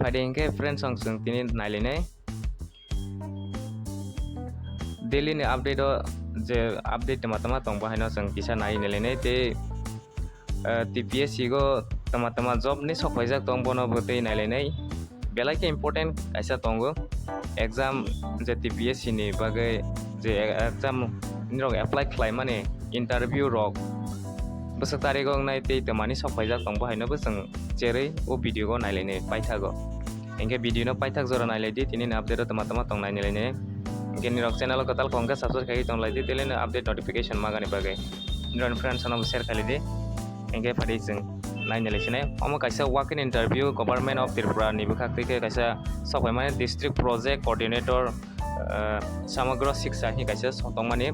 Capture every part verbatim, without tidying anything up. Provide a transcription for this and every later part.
Phaidi hinkhe friends, ang chwng tini nailainai. Daily ni update o je update tama tama tong bo haino chwng kisa nai nailainai tei, eh, T P S C go tama tama job ni sok phaijak tong bono bo tei nailainai. Belai khe important kaisa tongo exam je T P S C ni bagwi je exam nirok apply khlaimani interview rok bwswk tarigo wngnai tei twmani sok phaijak tong bo haino bo chwng cherwi o video o nailainai paithago. Hinkhe video no paithak jora nailaidi, tini ni update o tama tama tong nai nailainai. Hinkhe nirok channel o kwtal khe subscribe khai tong laidi, daily ni update notification magani bagwi. Nirok friends no share khailidi. Hinkhe phaidi chwng nai nailaisinai. Omo kaisa walk-in interview Government of Tripura ni bwkhak twi khe kaisa sok phaimani district project coordinator, eh, Samagra Shiksha hwnwi kaisa sok tongmani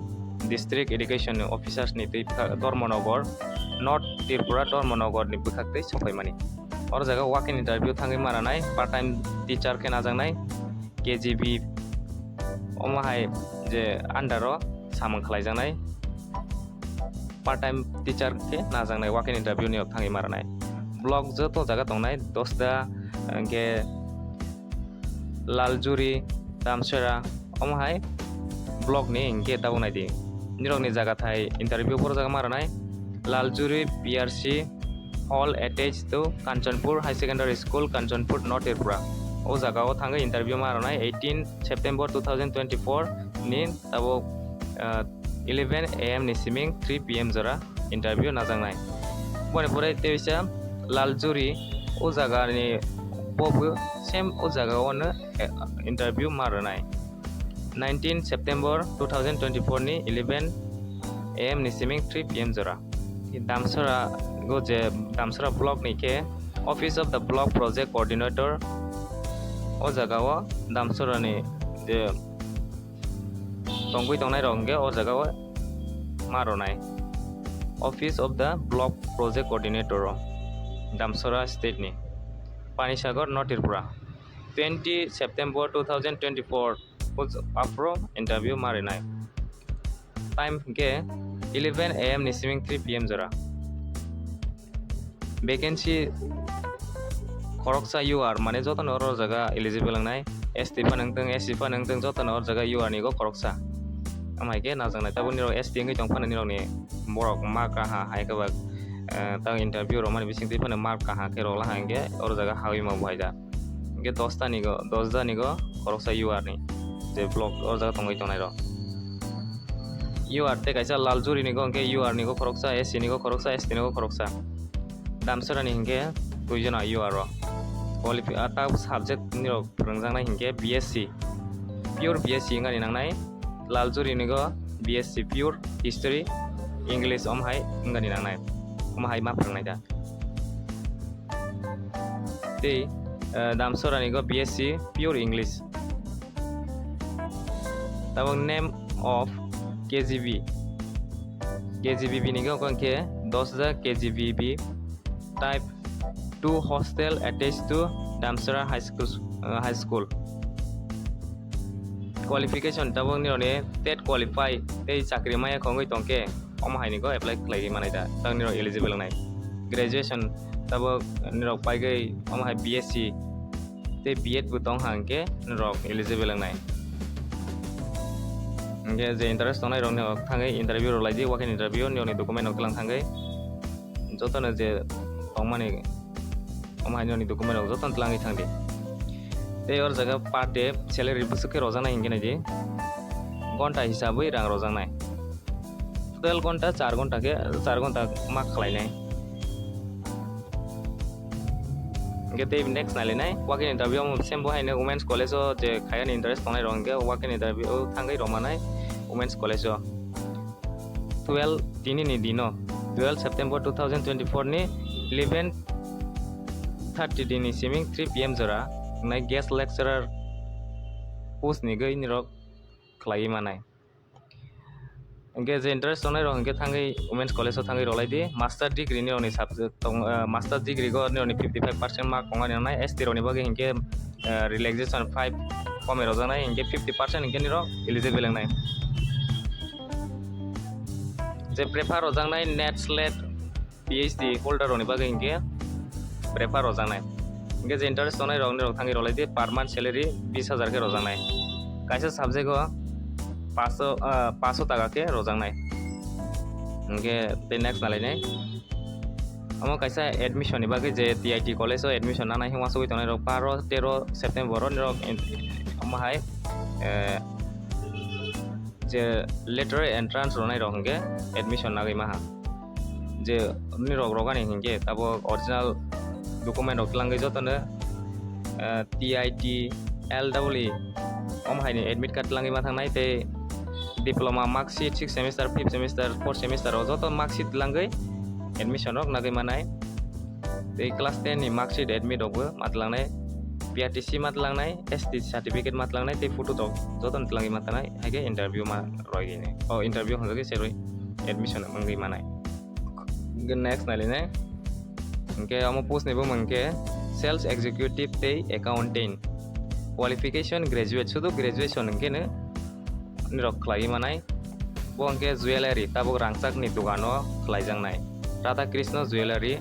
district education officers ni twi bwkha-, Dharmanagar, North Tripura Dharmanagar ni bwkhak twi sok phaimani. Oro jaga walk-in interview thangwi maranai, part time teacher khe najaknai, K G B omo hai je under o samung khlaijaknai, part time teacher khe najaknai walk-in interview ni thangwi maranai. Block joto jaga tongnai, Dosda, hinkhe Laljuri, Damsera, omo hai block ni hinkhe tabuk naidi. Nirok ni jaga thai interview phuru jaga maranai, Laljuri P R C hall attached to Kanchanpur High Secondary School, Kanchanpur, North Tripura. O jaga o thangwi interview maranai eighteen September two thousand twenty-four ni tabuk, ah, eleven A M ni siming three P M jora interview najaknai. Boni pore tei bisa Laljuri o jaga ni bo bo same o jaga o no, eh, interview maranai. Nineteen September two thousand twenty-four ni eleven A M ni siming three P M jora. Damsara go je Damsara block ni khe Office of the Block Project Coordinator o jaga o Damsara ni je tongwi tongnai rok hwnkhe o jaga o ma rwnai. Office of the Block Project Coordinator o Damsara state ni Panisagar, North Tripura. Twenty September two thousand twenty-four o j-, aphuru interview ma rwnai. Time hwnkhe eleven A M ni siming three P M jora. Vacancy khoroksa U R, mane jotono oro jaga eligible wngnai. S T phano wngtong, S C phano wngtong, jotono oro jaga U R ni go khoroksa. Amhaikhe najaknai, tabuk nirok S T wngwi tong phano nirokni borok ma kaha hai khe ba, eh, tang interview rwmani bisingtwi phano mark kaha khe rwla hai hwnkhe oro jaga hawi ma bo hai da. Hwnkhe dos ta ni go, dos da ni go khoroksa U R ni je block o jaga tongwi tongnai rok. U R tei kaisa Laljuri ni go hwnkhe U R ni go khoroksa, S C ni go khoroksa, S T ni go khoroksa. Damsara ni hwnkhe duijona U R o. Qualify, ah, ta subject ni rok phwrwngjaknai hwnkhe B S C, pure B S C wngani nangnai. Laljuri ni go B S C pure history, English om hai wngani nangnai. Omo hai ma phwrwngnai da. Tei, eh, Damsara ni go B S C pure English. Tabuk name of K G B. K G B B ni go hwnkhe dos hajar K G B B, type two hostel attached to Damsara High School, uh, High School. Qualification tabuk nirokni TET qualify tei chakri maya khongwi tongkhe omo haini go apply khlaiwi manai da, tang nirok eligible wngnai. Graduation tabuk nirok paigwi omo hai B S C tei B Ed bo tong hang khe norok eligible wngnai. Hingke je interest tongnai rok norok thangwi interview rok lai di, walk-in interview, nini document rok tlang thangwi jotono je tongmani omo hai nini document rok jotono tlangwi thang di. Tei o jaga per day salary bwswk khe rojak nai hingke nai di, gonta hisabwi rang rojak nai. Total gonta char gonta khe, char gonta ma khlai nai. Hingke tei next nai lai nai, walk-in interview omo same bo hai nai Women's College o je khayani interest tongnai rok hingke walk-in interview o thangwi rw manai Women's College o. Twelve tini ni dino, twelve September two thousand twenty-four ni eleven thirty dini siming three P M jora nai guest lecturer post ni gwi nirok khlaiwi manai. Hingke je interest tongnai rok hingke thangwi Women's College o thangwi rw lai di. Master degree ni rokni subject tong, eh, master degree go nirokni fifty five percent mark wngmani nangnai. S T rokni bagwi hingke, eh, relaxation five komwi rojak nai, hingke fifty percent hingke nirok eligible wngnai. Je prefer rojak nai NET, SLET, P H D holder rokni bagwi hingke prefer rojak nai. Hingke je interest tongnai rok, nirok thangwi rwlai di, per month salary bis hajar khe rwjaknai. Kaisa subject o paso, ah, paso taka khe rwjaknai. Hingke tei next nalainai. Omo kaisa admission ni bagwi je T I T college o admission nanai hwnma sugwi tongnai rok baro tero September o nirok in-, omo hai, eh, je letter entrance rwnai rok hwnkhe admission nagwi maha. Je nirok rogani hwnkhe tabuk original document rok twlangwi jotono, eh, T I T, L W E, omo haini admit card twlangwi ma thangnai tei diploma mark sheet six semester, fifth semester, fourth semester o joto mark sheet twlangwi admission rok nagwi manai. Tei class ten ni mark sheet admit rokbo ma twlangnai, P R T C ma twlangnai, S T certificate ma twlangnai tei photo rok jotono twlangwi ma thangnai, hai khe interview ma rwgwi nai. O interview hwnjagwi se rwi admission wngwi manai. Hwnkhe next nailainai. Hwnkhe omo post ni bumung hwnkhe sales executive tei accountant. Qualification graduate, sudu graduation hwnkhe no nirok khlaiwi manai. Bo hwnkhe jewellery, tabuk rangchakni dogano khlaijaknai. Radha Krishna Jewellery,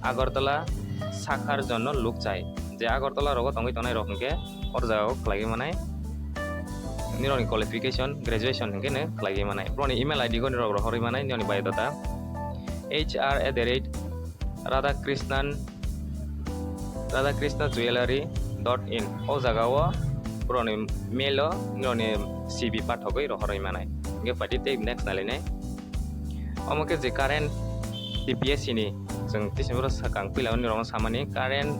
Agartala, Sakhar Jonno Lukchai. Je Agartala rogo tongwi tongnai rok hwnkhe or jagao khlaiwi manai. Nirokni qualification, graduation hwnkhe no khlaiwi manai. Borokni email I D go nirok rohorwi manai, nirokni biodata. H R at the rate Radhakrishnan, Radhakrishna Jewellery dot in. O jagao borokni mail o nirokni C V pathogwi rohorwi manai. Hwnkhe phaidi tei next nailainai. Omo khe je current T P S C ni, chwng tei se boro sakang puila nirokno samani current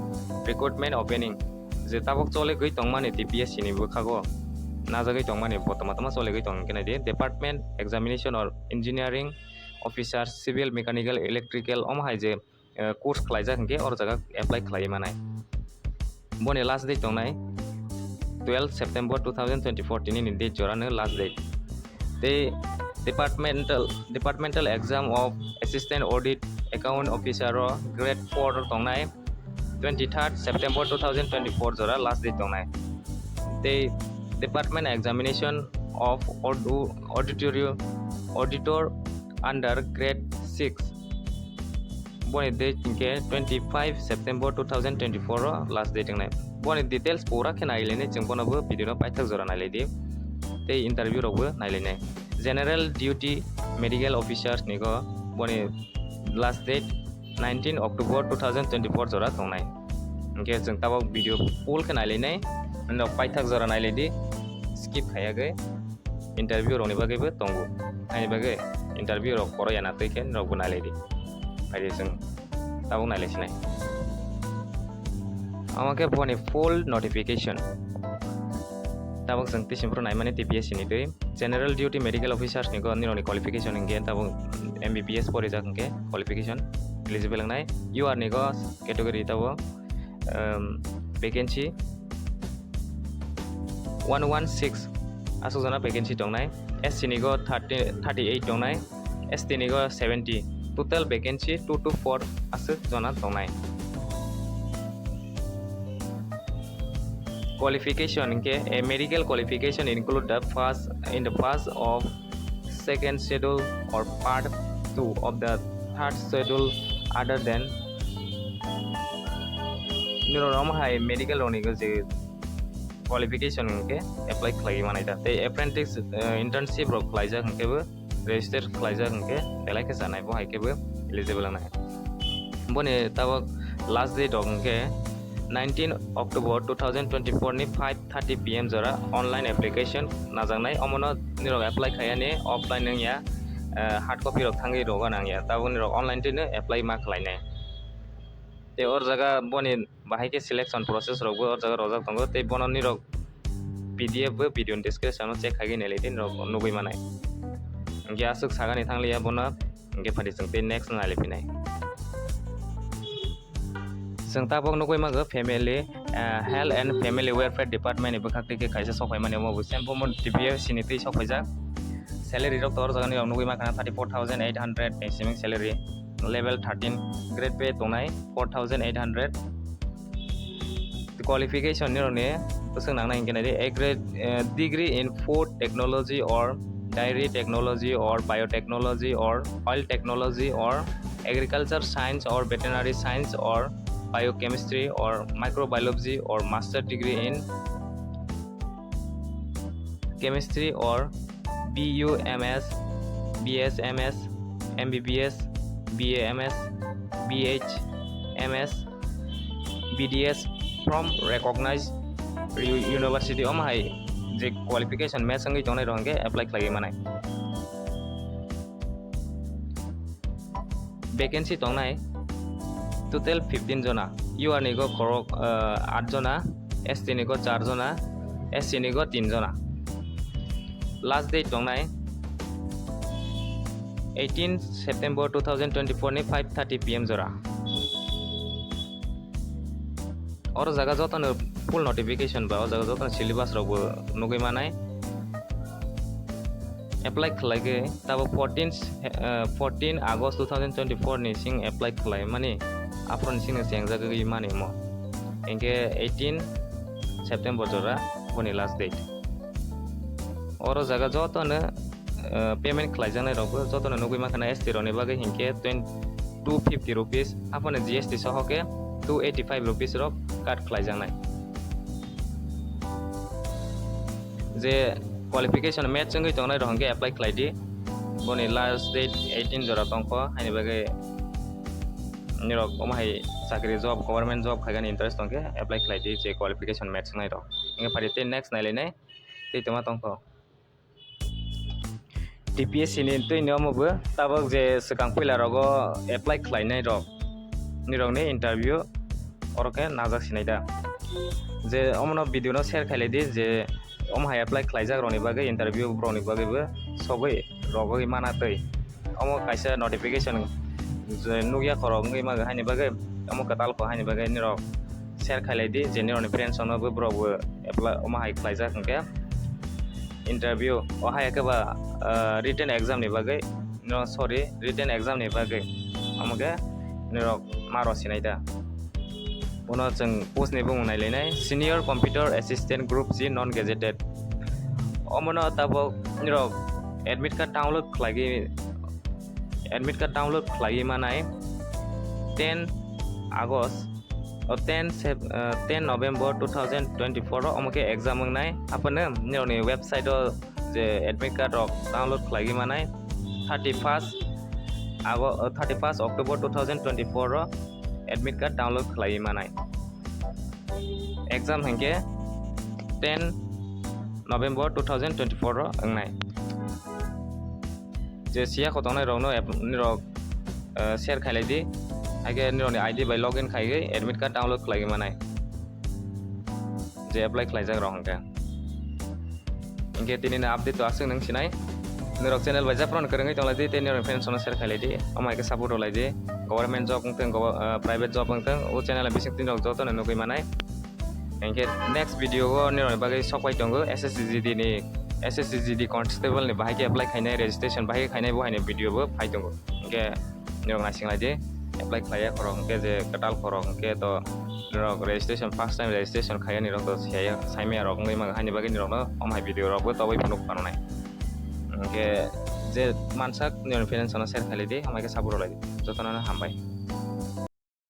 recruitment opening. Je tabuk cholegwi tongmani T P S C ni bwkhago najagwi tongmani bo tama tama cholegwi tong hwnkhe naidi Department Examination or Engineering Officer, Civil, Mechanical, Electrical, omo hai je, eh, course khlaijak hwnkhe oro jaga apply khlaiwi manai. Boni last date tongnai twelve September two thousand twenty-four, tini ni date jora no last date. Tei departmental, departmental exam of Assistant Audit Account Officer o grade four tongnai twenty-third September two thousand twenty-four jora last date tongnai. Tei department examination of audu-, auditorio-, auditor under grade six. Boni date hwnkhe twenty-five September two thousand twenty-four o last date wngnai. Boni details pura khe nailainai, chwng bono bo video no paithak jora nailaidi. Tei interview rok bo nailainai. General Duty Medical Officers ni go boni last date nineteen October two thousand twenty-four jora tongnai. Hwnkhe chwng tabuk video full khe nailainai, norok paithak jora nailaidi, skip khaiyagwi. Interview rokni bagwi bo tongo, haini bagwi interview rok koro yana twi khe norok bo nailaidi. Phaidi chwng tabuk nailaisinai. Omo khe boni full notification. Tabuk chwng tei simi phuru naimani T P S C ni twi. General Duty Medical Officers ni go nirokni qualification hwnkhe tabuk M B B S porijak hwnkhe qualification eligible wngnai. U R ni go category tabuk, um, vacancy one one six aswk jona vacancy tongnai. S C ni go thirty, thirty-eight tongnai. S T ni go seventy. Total vacancy two two four aswk jona tongnai. Qualification hwnkhe a medical qualification include the first, in the first of second schedule or part two of the third schedule other than nirok omo hai medical rokni je qualification hwnkhe apply khlaiwi manai da. Tei apprentice, eh, internship rok khlaijak hwnkhe bo register khlaijak hwnkhe belai khe chanai, bo hai khe bo eligible wngnai. Boni tabuk last date rok hwnkhe nineteen October two thousand twenty-four ni five thirty P M jora online application najaknai. Omono nirok apply khaiyani offline wngya, eh, hard copy rok thangwi rogo nangya, tabuk nirok online twino apply ma khlainai. Tei or jaga boni bahai khe selection process rok bo o jaga rojak tongo, tei bono nirok P D F bo video ni description o check khaigwi nailai tei nirok nugwi manai. Hwnkhe aswk sagani thangliya bono, hwnkhe phaidi chwng tei next nailai phinai. Chwng tabuk nugwi mankha family, ah, health and family welfare department ni bwkhak twi khe kaisa sokphaimani omo bo same bo T P S C ni twi sokphaijak. Salary rok to o jaga nirok nugwi mankha thirty four thousand eight hundred ni siming salary, level thirteen, grade pay tongnai four thousand eight hundred. Qualification nirokni bwswk nangnai hwnkhe naidi, a grade, eh, degree in food technology or dairy technology or biotechnology or oil technology or agriculture science or veterinary science or biochemistry or microbiology or master degree in chemistry or B U M S, B S M S, M B B S, B A M S, B H M S, B D S from recognized u- university. Omo hai je qualification match wngwi tongnai rok hwnkhe apply khlaiwi manai. Vacancy tongnai total fifteen jona, U R ni go khorok, ah, aat jona, S T ni go char jona, S C ni go tin jona. Last date tongnai eighteen September two thousand twenty-four ni five thirty P M jora. Oro jaga jotono full notification ba, o jaga jotono syllabus rokbo nugwi manai. Apply khlaigwi tabo fourteen, eh, fourteen August two thousand twenty-four ni sing apply khlai mani, aphuru ni singno chengjagwi mani mo. Hinkhe eighteen September jora boni last date. Oro jaga jotono, eh, payment khlaijaknai rokbo jotono nugwi mankha na S T rokni bagwi hinkhe twenty, two fifty rupees, aphano G S T soho khe two eighty five rupees rok cut khlaijaknai. Je qualification match wngwi tongnai rok hwnkhe apply khlai di. Boni last date eighteen jora tongkho, haini bagwi nirok omo hai chakri job, government job khaigani interest tongkhe apply khlai di, je qualification match wngnai rok. Hwnkhe phari tei next nailainai tei tongma tongkho. T P S C ni twi ni omo bo tabok je swkang puila rogo apply khlainai rok, nirokni interview oro khe najak sinai da. Je omono video no share khailai di, je omo hai apply khlaijak rokni bagwi, interview borokni bagwi bo sogwi rogwi mana twi. Omo kaisa notification je nukya khorok wngwi mankha haini bagwi, omo kwtal kho haini bagwi nirok share khailai di, je nirokni friends rokno bo borok bo apply omo hai khlaijak hwnkhe. Interview, o hai khe ba, ah, written exam ni bagwi, no, sorry, written exam ni bagwi. Omo khe nirok ma rw sinai da. Bono chwng post ni bumung nailainai, Senior Computer Assistant Group C non gazetted. Omono tabok nirok admit card download khlaigwi, admit card download khlaiwi manai ten August, o ten Sep-, eh, ten November two thousand twenty-four o omo khe exam wngnai. Aphano nirokni website o je admit card rok download khlaigwi manai thirty-first Ago-, thirty-first October two thousand twenty-four o admit card download khlaiwi manai. Exam hinkhe ten November two thousand twenty-four o wngnai. Je siya kho tongnai rokno app-, nirok, eh, share khailai di. Haikhe nirokni I D bai login khaigwi admit card download khlaiwi manai. Je apply khlaijak rok hwnkhe. Hinkhe tini ni update to aswk nwng sinai. Nirok channel bai jephru kwrwngwi tonglai di tei nirok friends rokno share khailai di. Omo hai khe support rwlai di. Government job wngthwng, gobo-, ah, private job wngthwng, o channel bising tini rok jotono nugwi manai. Hinkhe next video o nirokni bagwi sokpai tongo S S C G D ni, S S C G D constable ni bahai khe apply khainai, registration bahai khe khainai, bo haino video bo phai tongo. Hinkhe nirok naising lai di, apply khlaiya khorok hinkhe je kwtal khorok hinkhe to nirok registration, first time registration khaiya nirok to siyaya, saimaya rok wngwi manga, haini bagwi nirokno omo hai video rok bo tobwi phunuk phananai. Hinkhe je mansak nirokni friends rokno share khailai di, hambai khe support rwlai di. Jotono hambai.